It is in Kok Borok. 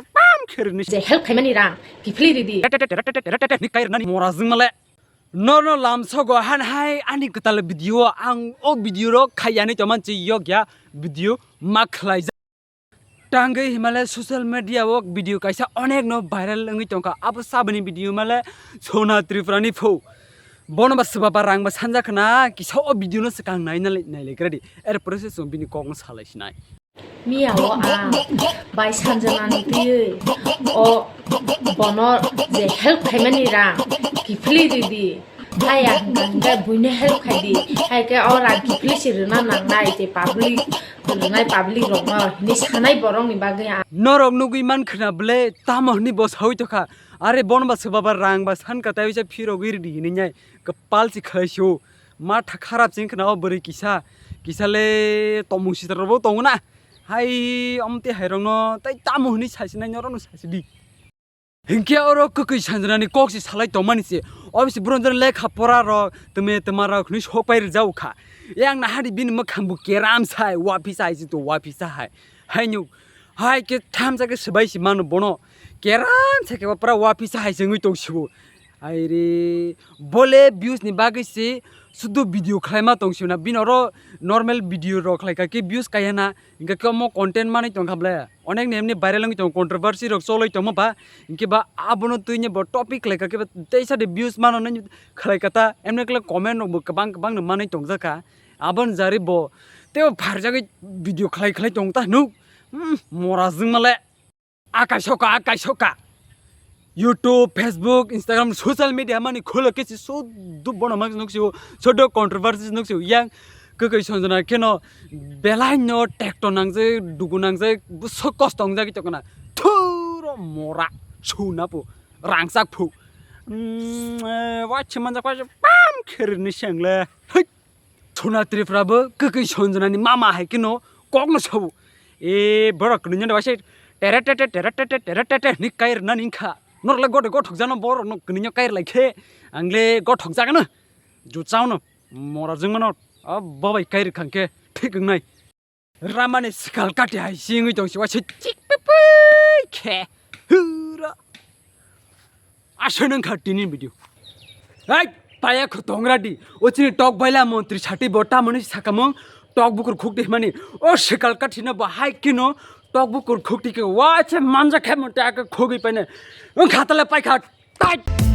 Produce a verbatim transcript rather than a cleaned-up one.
Pam khe rwni se. Je help khaimani rang kiphilwi ridi. Ni kai rwnani mora jwng male. Norno lamsogo han hai ani kwtal video ang o video ro khaiyani toman chi yok ya video ma khlai. Tangwi himale social media o video kaisa onek no viral wngwi tongkha. Abo saboni video himale Sona Tripura ni phu. Bono ba swba ba rang ba sanja khna kisa o video no swkang nai nai nai lai kra di. Er process bini kok no salai sinai. Miya o ang bai sanjana ni twi o bono je help khaimani rang kiphilwi ridi. Haya hwnkha hwnkhe buino help khai di. Hai khe o rang kiphilwi se rwna nangnai je public rwnai public rokno hinwi sanai borokni bagwi ang. Norok nugwi man khwna ble tamo hwnwi bo sawi tokha. Are bono ba swba ba rang ba san kwtai bisa phirogwi ridi hinwi nai kwpal si khlai sio. Ma tha kharap ching khwna o bwrwi kisa kisa le tomung sitra rokbo tongo na. Hai omte hai rokno tai tamo hwnwi saisinai norokno saisidi. Hinkhe oro kwkwi sanjwnani kok se salai tongmani se. Obviously, bwrwngjani lekha pora rok, tme tma rok hwnwi sok pai rwjak kha. Yang nahadi bini mwkhang bo keram sai, waphisa hai se to waphisa hai. Haino, hai khe thamsa khe swbai se mano bono. Keram sa khe ba pura waphisa hai se wngwi tong sibo. Hai re, bole views ni bagwi se sudu video khlaima tong sibo na. Bini oro normal video rok khlai kha khe views kaya na. Hinkhe khe omo content manwi tongkha ble. Onek ni emni viral wngwi tongo, controversy rok cholwi tongma ba. Hinkhe ba abono twini bo topic khlai kha khe ba teisa de views mano nai khlai kha ta. Emni khlai comment rok bo kwbang kwbang no manwi tongjakha. Aboni jari bo tei pharjagwi video khlai khlai tong ta nuk. Hmm, mora jwng male. Akai soka, akai soka. YouTube, Facebook, Instagram, social media mani kholo khe si sudu bono mang nuk si sudu controversy nuk si yang kwkwi sonjona kheno belai no tekto nangjak, dugu nangjak, bwswk kosto wngjak tongkha na. Thuro mora suna pu rangsak phu. Mm, eh, wachi manjak wachi pam kherni sengle. Hei. Sona Tripura bo kwkwi sonjona ni mama hai kheno kok no sabu. E borok kwrwino da waise tere tete tere tete tere tete ni kai rwna ni kha. Norok le gode gothok jano borok no kwrwino kai rwlai khe. Ang le gothok jagano. Ju chao no. Mora jwng mano. A babai kai rwkha khe thik wngnai. Ramani swkal kati hai singwi tong si waise chik pipui khe. Hura. Aswk nang kha tini video. Hai, paya kho tongra di. O chini tok baila montri sati bo tamoni sakamung tok bukur khuk di mani. O swkal kati no bo hai kino tok bukur khuk di ke wa che manja khe monte aka khugwi paine. Wng khatale pai kha. Tai.